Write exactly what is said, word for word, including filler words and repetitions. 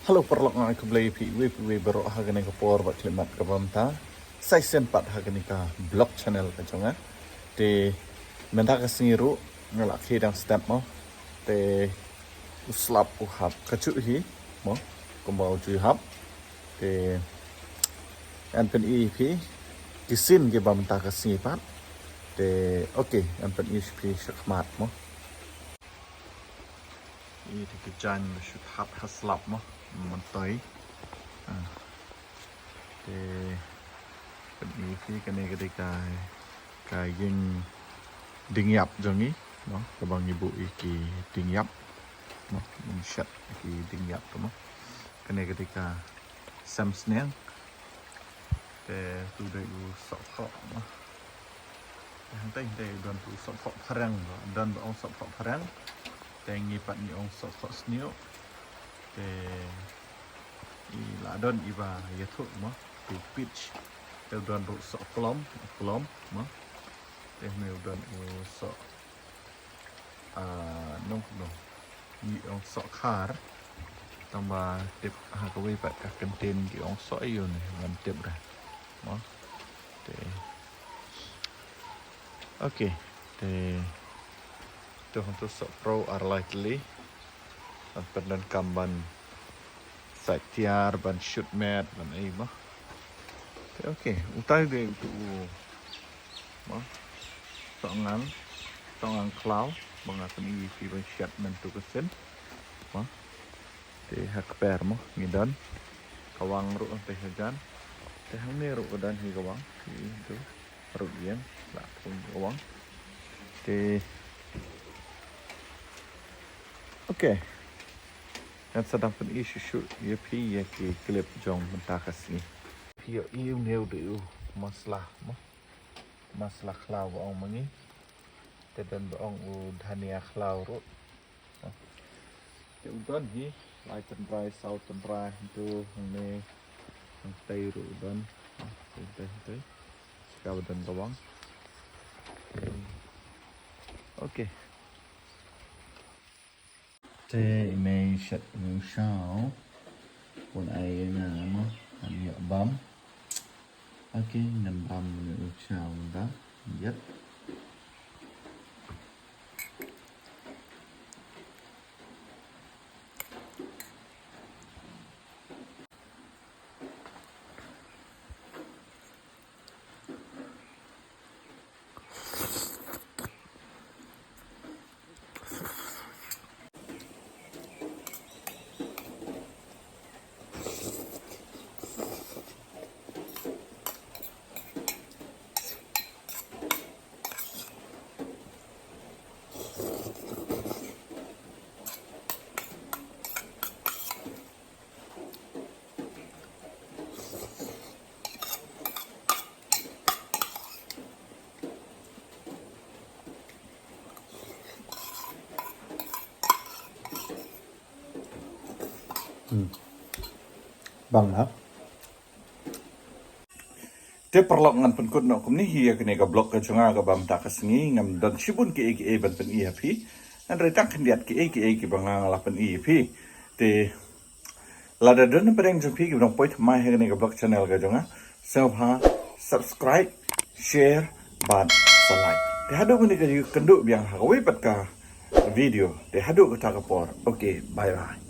Hello paralok, nga ai khublei ïa phi iwei pa iwei baroh ha kane ka por bad khyllipmat kaba mynta. Sa shisien pat ha kane ka vlog channel ka jong nga. Te mynta ka sngi ruh nga la khie dang step mo. Te u slap u hap kajuh hi mo, kumba u ju hap. Te ngan pyni ïa phi ki sien kiba mynta ka sngi pat. Te okay, ngan pyni ïa phi shakhmat mo. Ïa te ki jaiñ ba shu hat ha slap mo, myntoi. Ah. Te pyni ïa phi, kane ka dei ka, ka ïing ding ïap jong ngi mo, kaba ngi buh ïa ki ding ïap mo, ngi shet ïa ki ding ïap mo. Kane ka dei ka sem sniang. Te tu dei u sohkhoh mo. Te hangtei hangtei don tu sohkhoh phareng mo, don ba ong sohkhoh phareng. Te ngi pat ngi ong sohkhoh sniew. Te i la don iba ïathuh mo, tu pitch. Te don ruh sohklom, klom mo. Te hynrei don u soh Ah, nong kumno. Ngi ong soh khar. Tang ba tip ha kawei pat ka kyntien ki ong soh aiu ne, ngam tip re mo. Te. Okay. Te. Tu hangtu soh pro ar lai tylli. Ban pyndonkam ban sait tiar, ban shoot met, ban ei mo. Te okay. Utai dei utu u Mo. Soh ngang, soh ngang khlaw, ba nga pyni ïa phi ban shet mynta ka sien. Mo. Te ha kper mo, ngi don. Ka wang ruh te hajan. Te hangne ruh ka don hi ka wang. Hi tu. Ruh ïeng, la pun ka wang. Te. Okay. Ngan sa dang pyni shuh shuh ïa phi ïa ki clip jong mynta ka sngi. Phi ïohi une u dei u masala mo. Masala khlaw ba ong ma ngi. Te don ba ong u dhania khlaw ruh. Te u don hi lai tynrai saw tynrai, tu hangne, hangtei ruh u don. Hangtei, hangtei. Shika ba don ka wang. Okay. Te i mei shet i mei u shaw. Bun ai ïa nga mo, ngan ïoh bam. Okay, ngan bam ïa u shaw da. Ïep. Hmm. Bang ha. Te paralok, ngan pynkut noh kumne hi ïa kane ka vlog ka jong nga kaba mynta ka sngi, ngam don shibun kiei kiei ban pyni ïa phi. Hynrei tang khyndiat kiei kiei kiba nga la pyni ïa phi. Te lada don na pdeng jong phi kiba dang poi thymmai ha kane ka vlog channel ka jong nga, sngewbha subscribe, share bad sa like. Te haduh mynne ka ju kynduh biang ha kawei pat ka video. Te haduh kata ka por. Okay, bye bye.